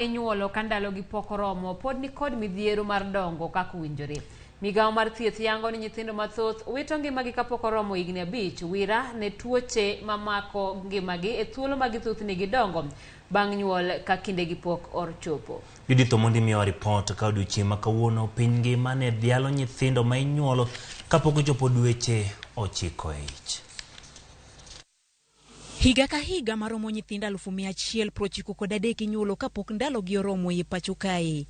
Inyuolo ka ndalogi pok oromo pod nikod midhiero mar dongo kaka owinjore. Migawo mar thieth yango ni nyithindo mathoth wito ngimagi kapok oromo higni 5 wira ne tuoche mamako ngimagi e thuolo ma githuthni gidongo bang' nyuol ka kindegi pok ochopo. Judith Omondi miyowa ripot ka odiochieng' ma kawuono piny ngima ne dhialo nyithindo ma inyuolo kapok ochopo dweche 9 e ich. Higa ka higa maromo nyithindo 193,000 inyuolo kapok ndalogi oromo e pacho kae.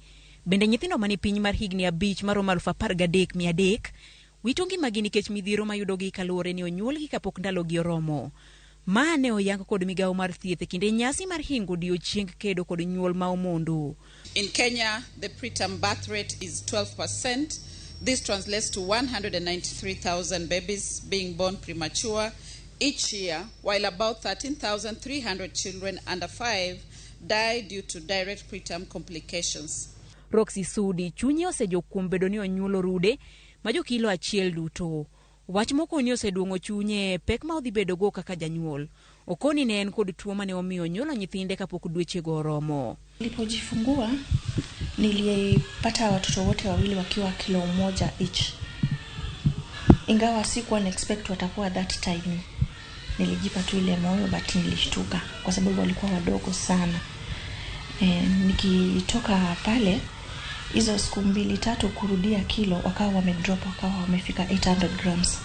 Bende nyithindo mani piny mar higni 5 maromo 13,300 wito ngimagi nikech midhiero mayudogi kaluwore ni onyuolgi kapok ndalogi oromo. Ma ne oyang kod migawo mar thieth e kinde nyasi mar hingo odiochieng kedo kod nyuol ma omondo. In Kenya, the preterm birth rate is 12%. This translates to 193,000 babies being born premature each year, while about 13,300 children under 5 die due to direct preterm complications. Roxy Sudi chunye osejok kuom bedo ni onyuolo rude ma jo kilo 1 duto. Wach mokoni oseduong'o chunye pek ma odhi bedogo kaka janyuol. Okoni ne en kod tuo mane omiyo onyuolo nyithinde kapok dwechego oromo. Nilipojifungua nilipata watoto wote wawili wakiwa kilo 1 each. Ingawa sikuwa na expect watakuwa that tiny. Nilijipa tu ile moyo, but nilishtuka kwa sababu walikuwa wadogo sana. Nikitoka pale hizo siku 2-3 kurudia kilo wakawa wamedrop, wakawa wamefika 800 grams.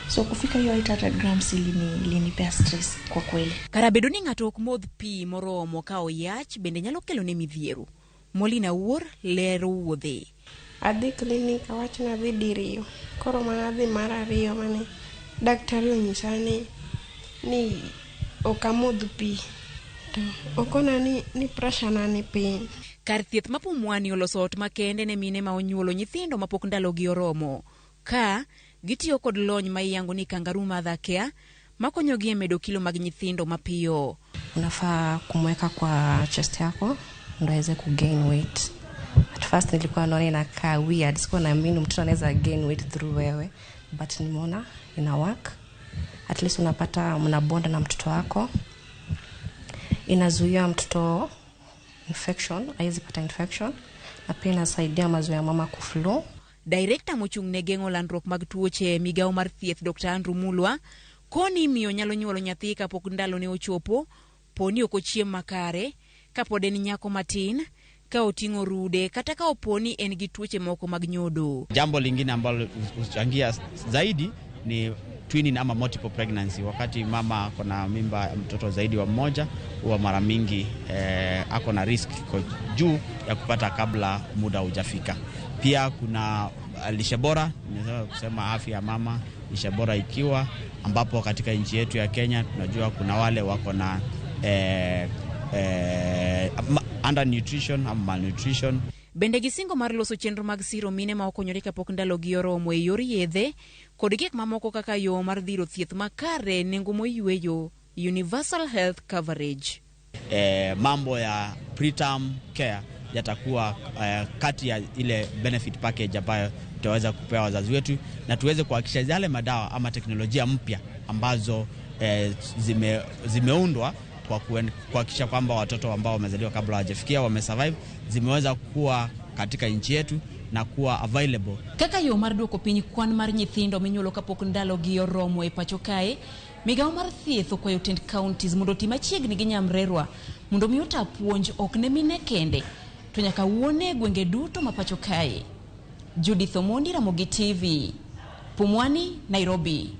So kufika hiyo 800 grams ilinipea stress kwa kweli. Kara bedo ni ng'ato ok modh pi moromo ka oyach bende nyalo kelo ne midhiero. Molina Wuor lero wuodhe. Adhi klinik awacho ni adhi diriyo. Koro mana adhi mar 2 mane daktari onyisa ni ok amodh pi. To okona ni pressure na ni piny. Kar thieth ma Pumwani oloso ot makende ne mine ma onyuolo nyithindo mapok ndalogi oromo. Ka gitiyo kod lony ma iyango ni Kangaroo Mother Care makonyogi e medo kilo mag nyithindo mapiyo. Unafaa kumweka kwa chest yako ndo aweze kugain weight. At first nilikuwa naona inakaa weird, sikuwa naamini mtoto anaweza gain weight through wewe, but nimeona ina work. At least unapata mnabonda na mtoto wako. Inazuia mtoto infection, haiwezi pata infection, na pia inasaidia maziwa ya mama kuflow. Director mochung' ne geng'o landruok mag tuoche e migawo mar thieth Dr. Andrew Mulwa koni miyo nyalo nyuolo nyathi kapok ndalone ochopo, poni ok ochiem makare, kapod en nyako matin, ka oting'o rude kata ka oponi en gi tuoche moko mag nyodo. Jambo lingine ambalo huchangia zaidi ni twinning ama multiple pregnancy. Wakati mama ako na mimba mtoto zaidi wa mmoja, huwa mara mingi ako na risk kwa juu ya kupata kabla muda hujafika. Pia kuna lishe bora, ninaweza kusema afya ya mama, lishe bora ikiwa ambapo katika nchi yetu ya Kenya tunajua kuna wale wako na undernutrition ama malnutrition. Bende gisingo mar loso chenro mag siro mine ma okonyore kapok ndalogi oromo e yor yedhe kod gik mamoko kaka yo mar dhiro thieth makare, nengo moyweyo, universal health coverage. Mambo ya preterm care yatakuwa kati ya ile benefit package ambayo tutaweza kupewa wazazi wetu, na tuweze kuhakikisha yale madawa ama teknolojia mpya ambazo zimeundwa kwa kuhakikisha kwamba watoto ambao wamezaliwa kabla hawajafikia wamesurvive, zimeweza kuwa katika nchi yetu na kuwa available. Kaka yo mar duoko piny kwan mar nyithindo minyuolo kapok ndalogi oromo e pacho kae, migawo mar thieth okwayo tend counties mondo oti machiegni gi nyamrerwa mondo mi ota puonj ok ne mine kende to nyaka wuone e gwenge duto ma pacho kae. Judith Omondi, Ramogi TV, Pumwani, Nairobi.